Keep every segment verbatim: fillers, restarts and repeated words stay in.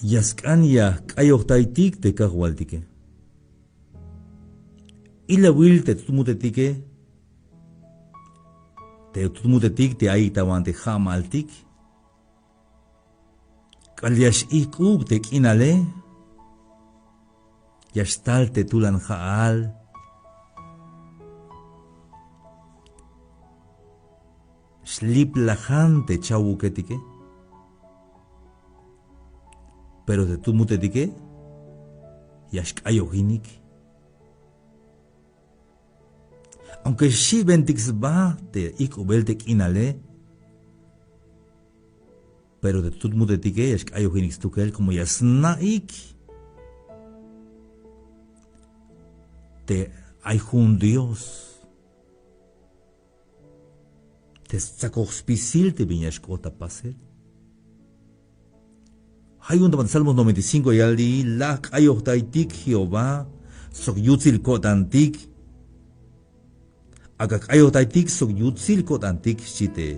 Ya sk'an ya jk'ayojtaytik te Kajwaltike. Ilawil te tut mutetike, te tut mutetik te ayik ta banti ja'maltik. K'alal ya x-ijk'ub te k'inale, ya xtal te tulan ja'al. Xliplajan te chawuketike. Pero te tut mutetike ya xk'ayojinik. Aunque xibentik sba te ijk'ubel te k'inale, pero te tut mutetike ya xk'ayojinik stukel, como ya sna'ik te ay jun Dios te stsakoj spisil te bin ya xk'ot ta pasel. Ja' yu'un ta banti Salmos noventa y cinco ya yal: laj jk'ayojtaytik Jehová sok yutsil ko'tantik. Ak'a jk'ayojtaytik sok yutsil ko'tantik, xchi te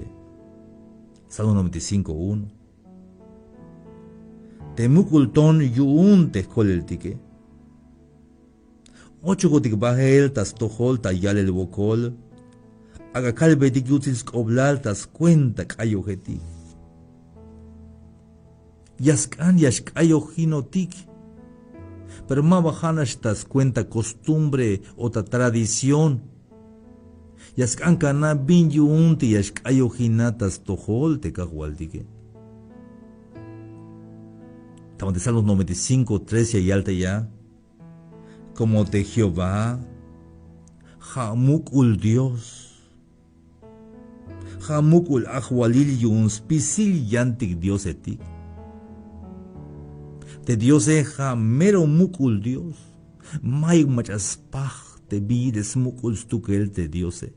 Salmos noventa y cinco uno. Te muk'ul ton yu'un te jkoleltike. Ochokotik bajel ta stojol ta yalel wokol. Ak'a kalbetik yutsil sk'oblal ta skuenta k'ayojetik. Ya sk'an ya xk'ayojinotik. Pero ma ba ja'nax ta skuenta costumbre o ta tradición. Ya sk'an kana' bin yu'un te ya xk'ayojinat ta stojol te Kajwaltike. Ta banti Salmos noventa y cinco tres ya yal te ya: como te Jehová ja' muk'ul Dios, ja' muk'ul ajwalil yu'un spisil yantik diosetik. Te Diose ja' mero muk'ul Dios. Mayuk mach'a spaj te bin yilel smuk'ul stukel te Diose.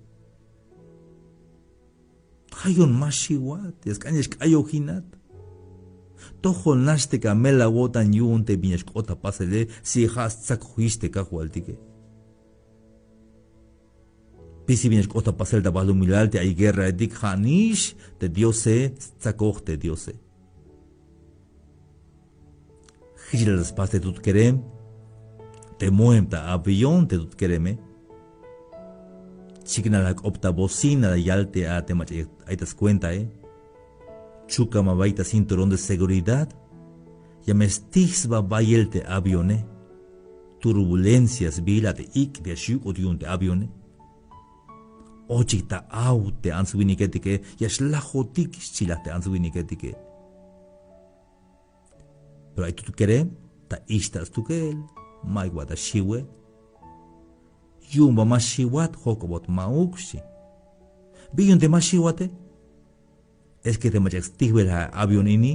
Ja' yu'un ma xiwat, ya sk'an ya xk'ayojinat. Tojol nax te ka mel awo'tan yu'un te bin ya xk'ot ta pasele, si ja' stsakojix te Kajwaltike. Spisil bin ya xk'ot ta pasel ta balumilal te ay guerraetik, ja' nix te Diose, stsakoj te Diose. Jich la spas te tut kerem te moem ta avión te tut kereme. Chiknal ak'op ta bocina, la yal te a te mach'a ay ta skuentae. Chuka ma bayik ta cinturón de seguridad. Ya me stij sba bayel te avione. Turbulencia sbiil a te ik' te ya xyuk'ot yu'un te avione. Ochik ta aw te ants winiketike, ya xlajotik, xchi la te ants winiketike. Pero ay tut kerem ta ixta' stukel, mayuk ba ta xiwe. Yu'un ba ma xiwat, jojk'obot ma'uk, xchi. Bin yu'un te ma xiwate. Es que te mach'a stijbel a avión ini,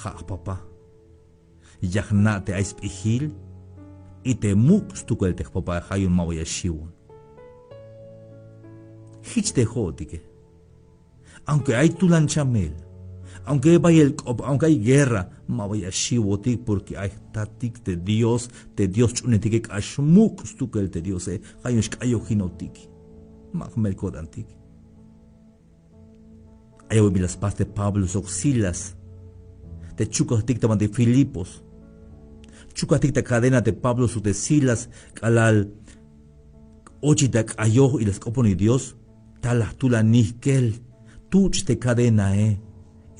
ja' jpapa. Ya jna' te ay sp'ijil, y te muk' stukel te jpapae, ja' yu'un ma ba ya xiwon. Jich te jo'otike. Aunque ay tulan chamel, aunque ay bayel k'op, aunque ay guerra, ma ba ya xiwotik, porque ay jtatik te Dios, te Dios ch'uunejtike, k'ax muk' stukel te Diose, ja' yu'un xk'ayojinotik. Ma jmel ko'tantik. Ay awil la spas te Pablo sok Silas te chukajtik ta banti Filipos. Chukajtik ta cadena te Pablo sok te Silas, k'alal ochik ta k'ayoj y la sk'oponik Dios, tal la jtulan nijk'el, tuch' te cadenae,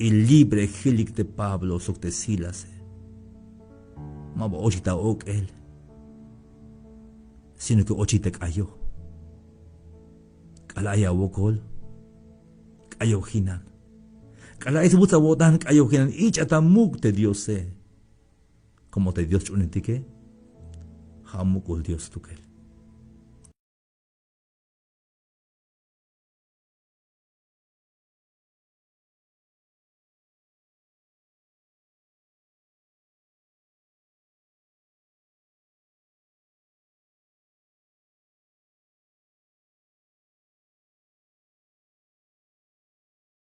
y libre jilik te Pablo sok te Silase. Ma ba ochik ta ok'el, sino que ochik ta k'ayoj. K'alal ay awokol, k'ayojinan. K'alal ay swutz awo'tan, k'ayojinan, ich'a ta muk' te Diose. Como te Dios ch'uunejtike, ja' muk'ul Dios stukel.